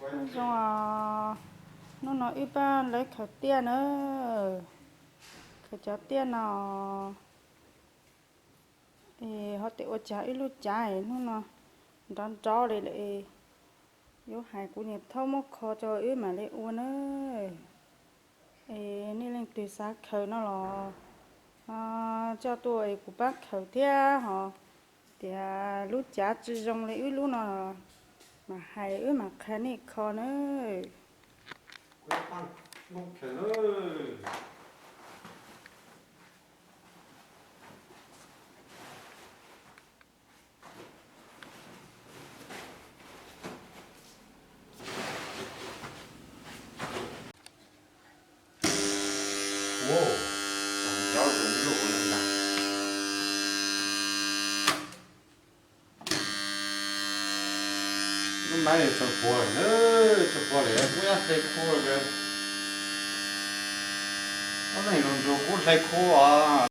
Zoo os, hnub no wb pab lawv khaws tiaj na, khaws cov tiaj no. Es ho tias ua cas wb lub cav es hnub no nrov nrov li lawm. Yuav hais kuv niam thaub muab kho tso wb mam li ua na. Es nej leej twg xav khaws no los coj tuaj es kuv pab khaws thiab. Ho tias lub cav tsis zoo li wb lub no mas hais wb mam qhia nej kho na. Lub mab tsaws puag lawm, tsaws puag lawm, kuv yuav hle khu lawm. Ob neeg los nrog kuv hle khu os.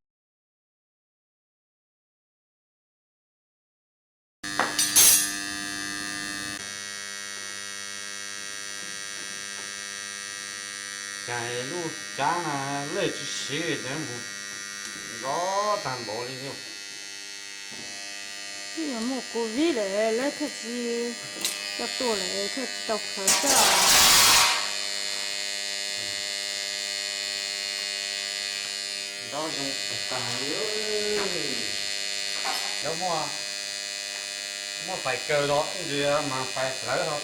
Cas lub cav na lej tsis siv ces mus nrov tag npaum li. Twb yog muaj covid lawm lawv thiaj tsis coj tuaj lawm thiaj tsis tau khaws xwb. Nrov zoo tag li. Cov muaj, muaj fais kaws los ib ntsis mas fais plawv ho,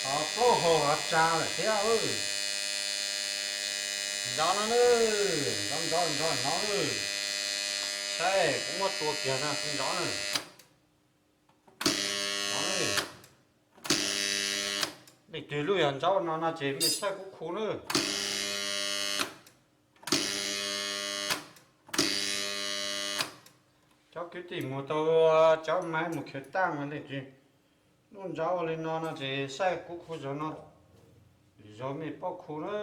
ho plaub hau ho tsa lawm thiab. Nrov no na, nrov nrov nrov no na. Saib kuv muab tua kiag no tsis nrov na. Leej twg lub yog nrov no no ces mej saib kuv khu na. Cov kwv tij mus tau cov maiv mus khaws tag mas leej twg lub nrov li no no ces saib kuv khu zog no, zog mej paub khu na.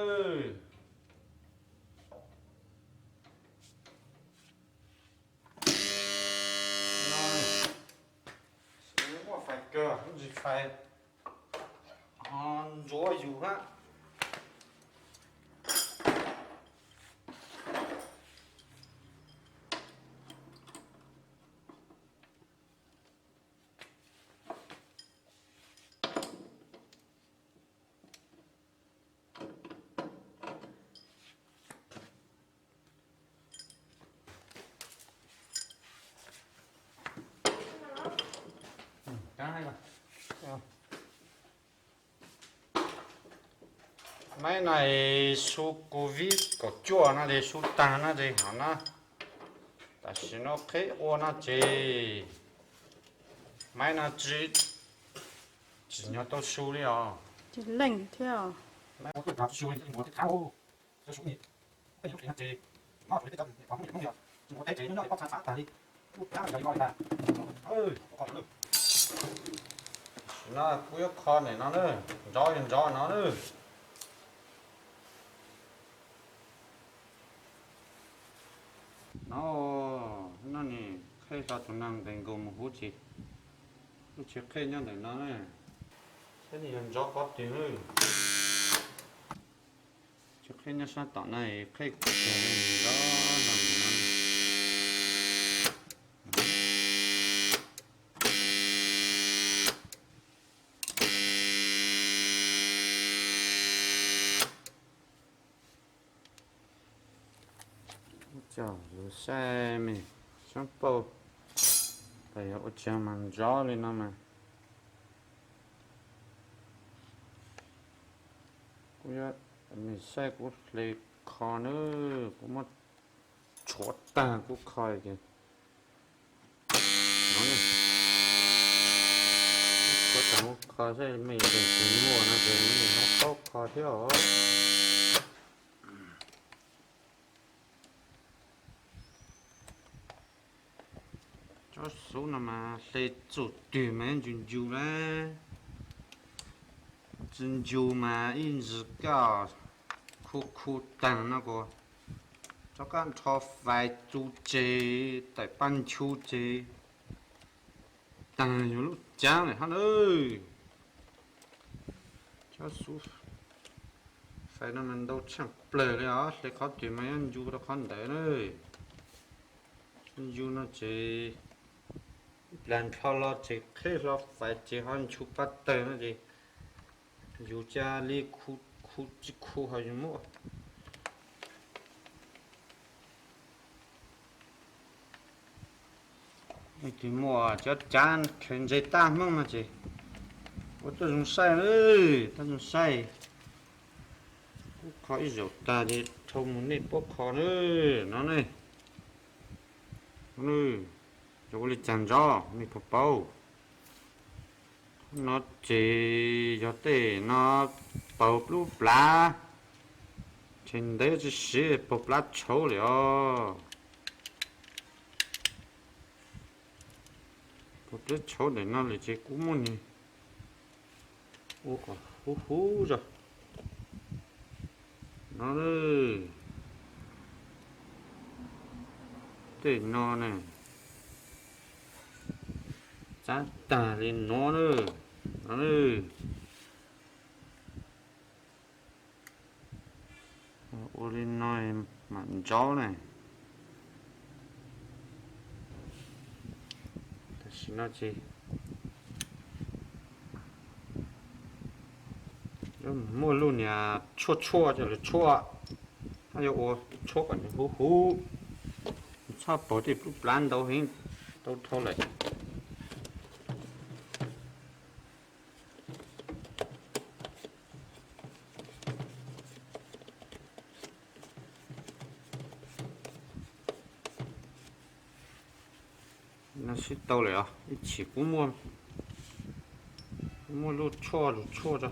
Muaj fais kawg ntsis fais ho ntsuav yus hab. Maiv no su covid kaum cuaj no ces su tag no ces hov na, tam sim no qheb ua no ces maiv no tsis, tsis nyob tau su li os. Leej thiab. No kuv yuav kho nim no na, nrov nrov no na. No, no ne, qheb hlo tus neeg nqes nkaus mus huv tsev, lub tsev qheb nyob ntawm no na. Saib nws yog nrov qhov twg. Tsev qheb nyob sab tom no, qheb kuv teg nrov nrov no. Coj lus saib mej xyoob pauj tas yog ua tsav mas nrov li no mas. Kuv yuav, mej saib kuv hle kho nawb, kuv muab tshuav tag kuv kho ces, tshuav tag kuv kho saib mej leej twg muaj no ces mej ho paub kho thiab os. Tsob xub no mas hle txuj twg mas ncu ncu na. Tsis ncu mas ib ntsis kaj khu khu tag no kuj tsob kab nrho fais txu tseg, tawm paj nchu tseg, tag yog lub cav lawm hab nawb. Xub fais no mas ntau tshaaj plawg li os, hle qhov twg mas yuav ncu rau qhov ntawd na. Ncu no ces plas nrho los ces qheb hlo fais ces ho nchu paj tawg no ces yus ca li khu tsis khu ho yus muab. Leej twg muaj cov cav khaws ntses tab hmoob no ces ua tuaj zoo saib, tuaj zoo saib. Kub kho ib zaug tag ces dhau mus nej puab kho na. No ne, cov ua li cas ntsoov nej puas paub? No ces yog tej no paug plub plav, ces ntev tsis siv paug plab tshauv li os. Paug plab tshauv ntawm no lawm ces kuv muab nws ua kom huv huv zog. No, tej no ne, txav tag li no na. No, ua li no mam ntsaub ne. Tam sim no ces muaj lub niag tshuaj tshuaj coj lug tshuaj, yuav ua tshuaj kom nws huv huv, txhob paug tej plub plav ntau heev, tau dhau lawm. No sib tau lawm os, ib chim kuv muaj lub tshuaj lug tshuaj tso.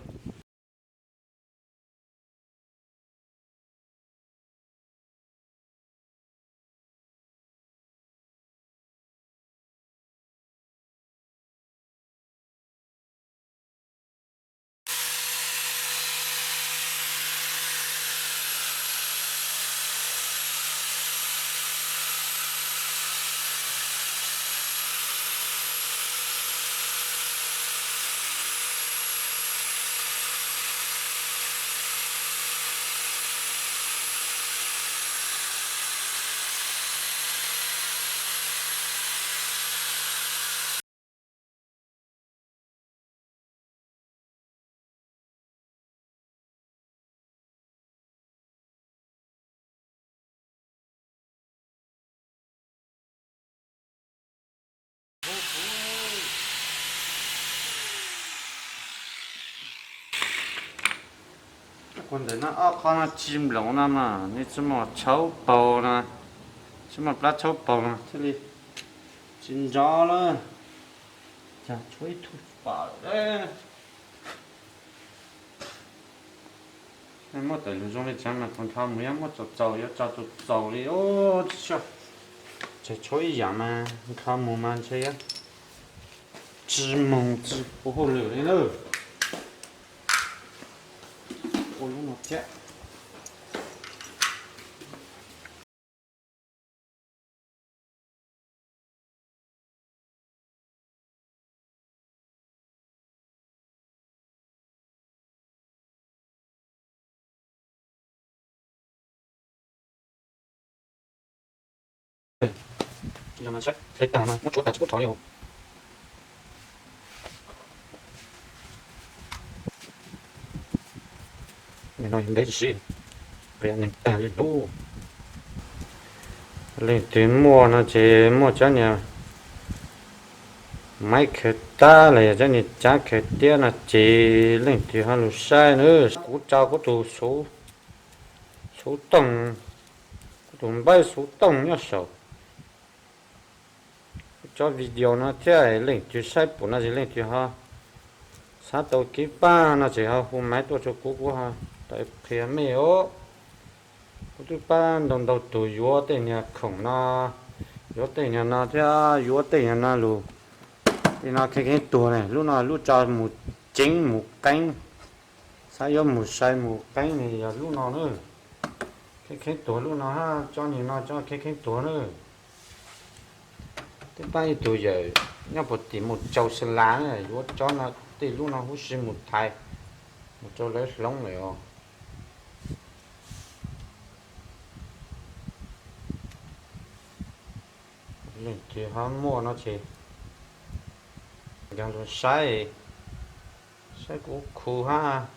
Ua ntawm no ob qho no tsis nploov no mas nws tsis muaj tshauv paug no, tsis muaj plab tshauv paug no thiaj li tsis nrov lawm. Cas tshuav ib tug pom lawm. Muab tawm lug zoo li cas mas kuv nrho mus yuav muab txaus txaus yuav tso txaus txaus li os. Tsis tshuav ib yam mas nrho mus mas ntshe yuav tsis moog tsis ua hauj lwm li na. Ua lub no thiab. Hle tag no muab tsuav tag tsis pub rov li. Nim no yog ntev tsis siv, qias neeg tag li lub. Leej twg muaj no ces muaj cov niag maiv khaws tab los yog cov niag cav khaws tiab no ces leej twg ho lug saib na. Kuv tso kuv tus xuv tooj, kuv tus npawb xuv tooj nyob saum kuv cov video no thiab, leej twg saib pum no ces leej twg ho xav tau kev pab no ces ho hu maiv tuaj rau kuv, kuv ho tau qhia mej os. Kuv twb pab ntau ntau tug yuav tej niag khoom no, yuav tej niag no thiab yuav tej niag no lug. Tej no kheev kheev tuag ne, lub no lub tso mus ceev mus qeeb. Xav yuav mus sai mus qeeb ne yog lub no na. Kheev kheev tuag lub no, cov niag no cov kheev kheev tuag na. Twb pab ib tug yawm nyob puag tim mus tsaus sa las na, yuav cov no tej lub no huv si mus thaiv. Mus rau lawv hloov lawm os. Leej twg ho muaj no ces nkag los saib, saib kuv khu hab,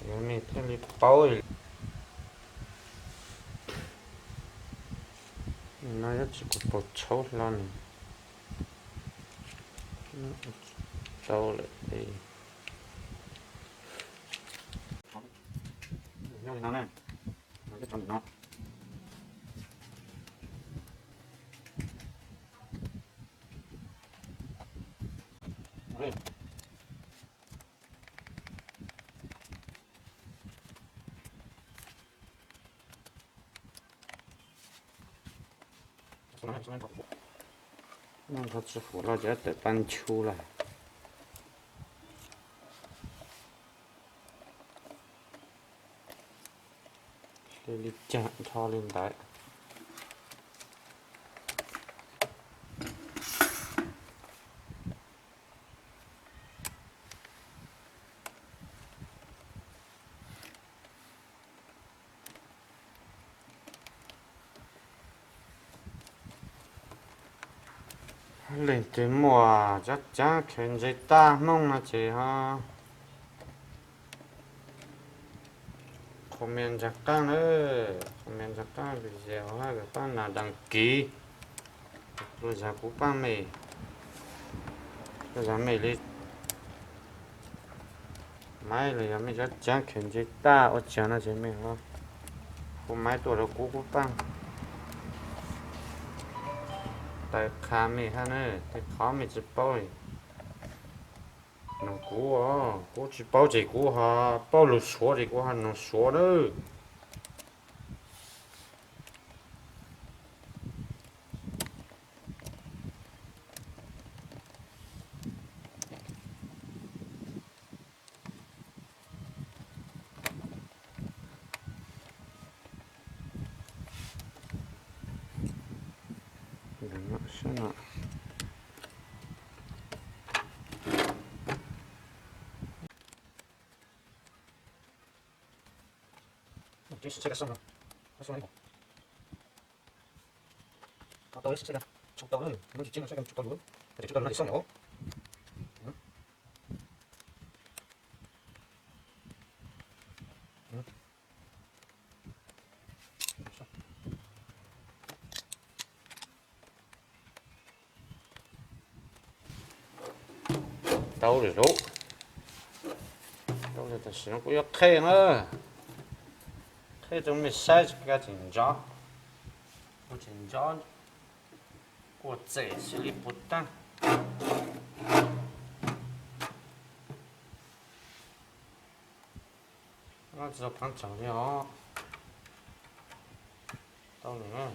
yog nej thiaj li paub. No yog tsis kuv paus tshaub hlo ne, tau lawm. Noj nrho tsis huam los ces tawm paj nchu lawm. Hle li cag nrho li ntawd. Leej twg muaj cov caav khaws ntses taj Hmoob no ces ho comment ntsaag qaab na, comment ntsaag qaab video hab kom paab nas daag kiv, lug zag kuv paab mej, lug zag mej li maiv los yog mej cov caav khaws ntses taj ua tsaag no ces mej ho hu maiv tuaj rau kuv, kuv paab taw qha mej hab na, tej qhov mej tsis paub noog kuv, kuv tsis paub ces kuv ho paub lug Suav ces kuv ho noog Suav nawb. Tau lawm lauj. Tau lawm, tam sim no kuv yuav qheb na. Qheb rau mej saib, tsis kag tseem ntsoov, kuv tseem ntsoov ua txem xws li puas taag. Tsis tau phav tsaug li os. Tau lawm na.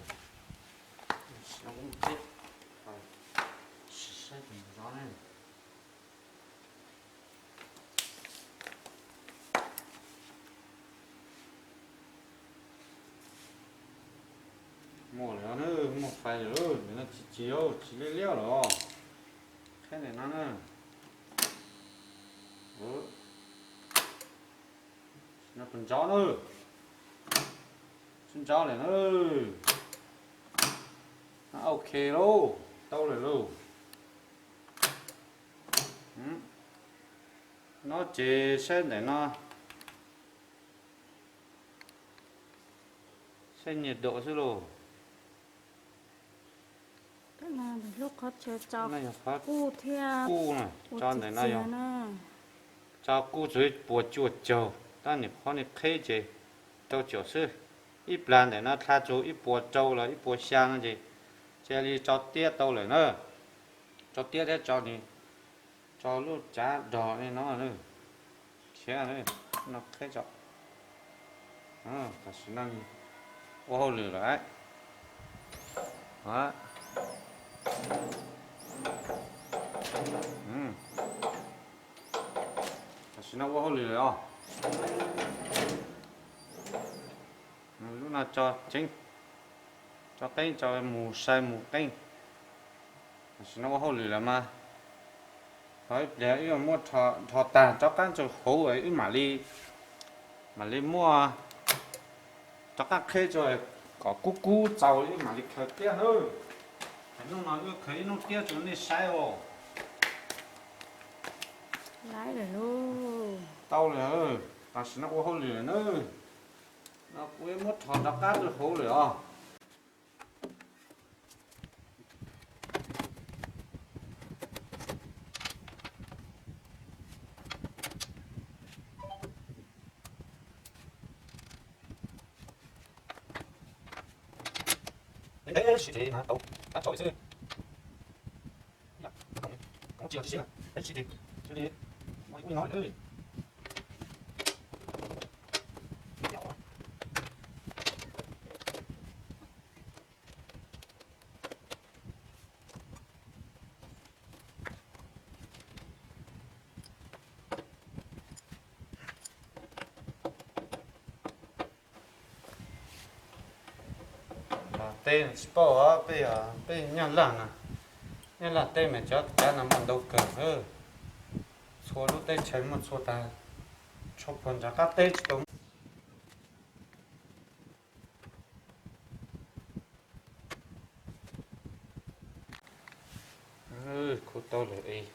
Muaj lawm na, muaj fais lawm, nim no tsis tsis, tsis liab liab lawm. Qheb ntawm no na. No puas ntsoov na? Tsis ntsoov lawm na. Ok lauj, tau lawm lauj. No ces saib ntawm no, saib nyiaj daum xwb lauj. Lub qhov chaw tso kuj thiab, kuj tso ntawm no yog tso kuj txug ib puas cuaj caug, tab nim qhov nej qheb ces rau caum xwb. Ib plag ntawm no dlha txug ib puas rau los ib puas xya no ces cia li tso tiab tau lawm na. Tso tiab thiab tso ni, tso lub cav dog li no, khiav no qheb tso. Tam sim no ua hauj lwm lawm. Tam sim no ua hauj lwm lawm os. Lub no tso tseeb, tso qeeb, tso mus sai mus qeeb. Tam sim no ua hauj lwm lawm mas, Ib pliag wb muab rho tag rov qab rau hauv wb mam li, mam li muab rov qab qheb rau kom kub kub txaus wb mam li khaws tiab nawb. Hnub no wb khaws ib hnub tiab rau nej saib os. Tau lawm, tam sim no ua hauj lwm lawm nawb. No kuv muab rho rov qab rau hauv lawm os. Teb tsis paub os, peb, peb Nyab Laj na, Nyab Laj teb mas cov cav no muaj ntau kawg. Txhua lub teb chaws muaj txhua tag, tshua puag nram qab teb tsis tau. Kuv tau lawm,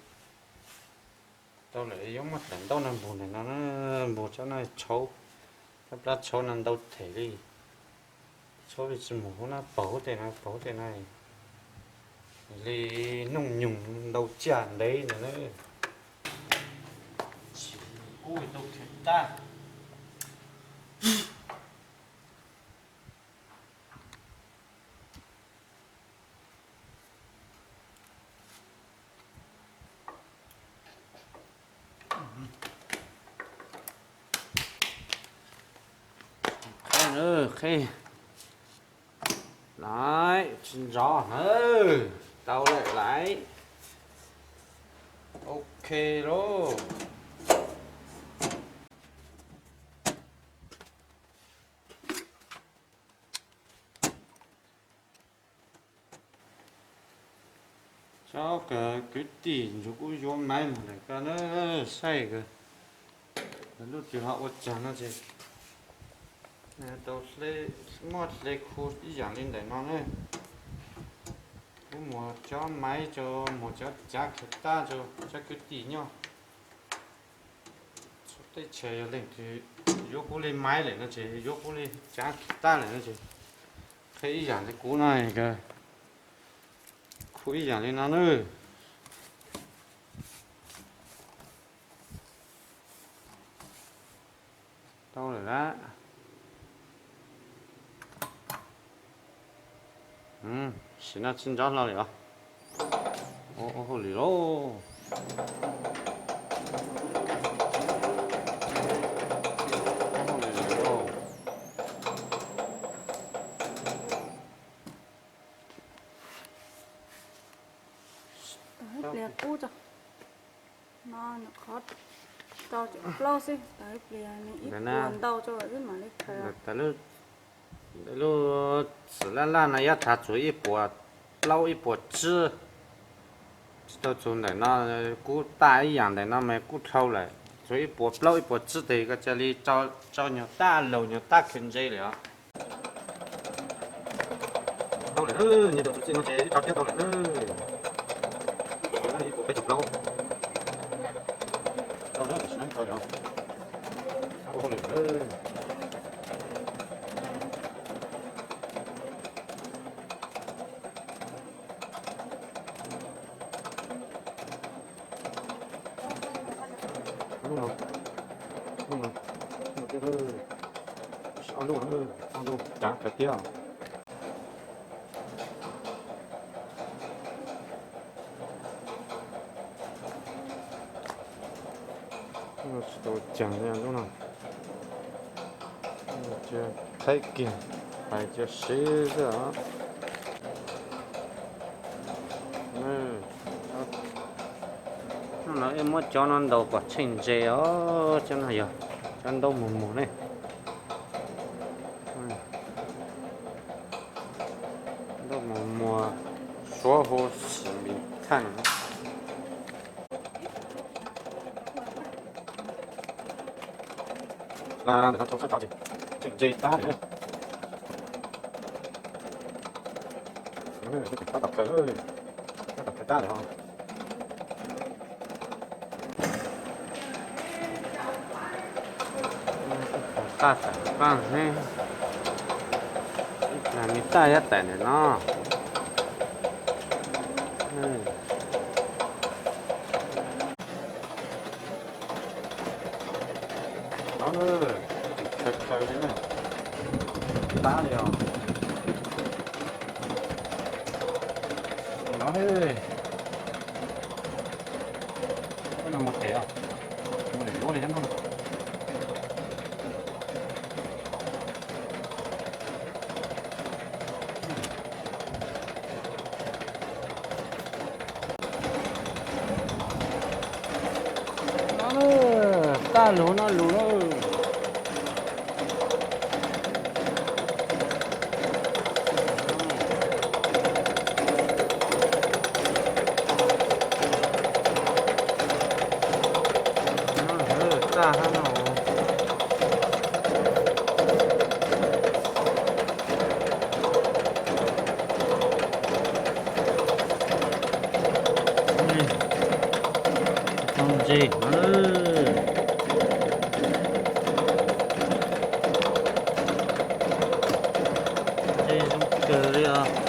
tau lawm, yuav muab tawm ntaub no npog ntawm no, npog tsob no tshauv, plab tshauv no ntau them li. Tshauv li tsis mus huv no, paug huv tej no, paug huv tej no li, nooj nyoog ntau tsiaj ntev ntawm na. Tsis kub tau khev tag. Qheb, qheb. Laiv, tsis nrov na. Tau lawm laiv. Ok lauj. Tsob kwv tij ntsuag kuj yuav maiv mus ntawm koj na, saib kawg. Lub twg ho ua cas no ces tau muab hle khu ib yam li ntawm no na. Kuv muag cov maiv rau, muag cov cav khaws tab rau cov kwv tij nyob txhua teb chaws, yog leej twg yuav kuv li maiv lawm no ces, yuav kuv li cav khaws tab lawm no ces, qheb ib yam li kuv no, khu ib yam li no na. Tau lawm lab. Sim no tsis nrov hlo li os. Ua hauj lwm lauj. Ua hauj lwm lauj. Pliag kub tso. No qhov rau cov plaub xwb, tawm ib pliag nws ib puas ntau rau wb mam li khaws. Lub txim laj laj no yav thav txug ib puas plaub ib puas tsib, tsis tau txug ntawm no, kub taj ib yam ntawm no mas kub dhau lawm, txug ib puas plaub ib puas tsib tes koj cia li rau nyuag tab laug nyuag tab khaws ntse lawm os. Tau lawm, nyias tus txiv txij no ces ib rau thiab tau lawm na. Ib puas peb caug plaub. Tau na, tam sim no tau lawm. Ua hauj lwm lawm. Lub no, lub no, lub no, ob lub, ob lub cav kawg tiag. Tsis tau ceeg li lub no. Cia thaib kiag, pais cia siv xwb os. Hnub no wb muab cov no ntaus kom tsheej ntse os, cov no yog cov ntaub muag muag ne. Ntaub muag muag, suav hu xim npis thaaj. Ntawm no rau sab tod ces tseem ntse tab lawm. Tab tom khaws, tab tom khaws tab lawm os. Tab tom paj ne, me tab yab tais ntawm no. Khaws khaws li na, tab li os. No, no mus them os, mus lem luab li no. No, tab lug no lug lawm. Tag hab no. Tau ntses no. Ntses zoo kawg li os.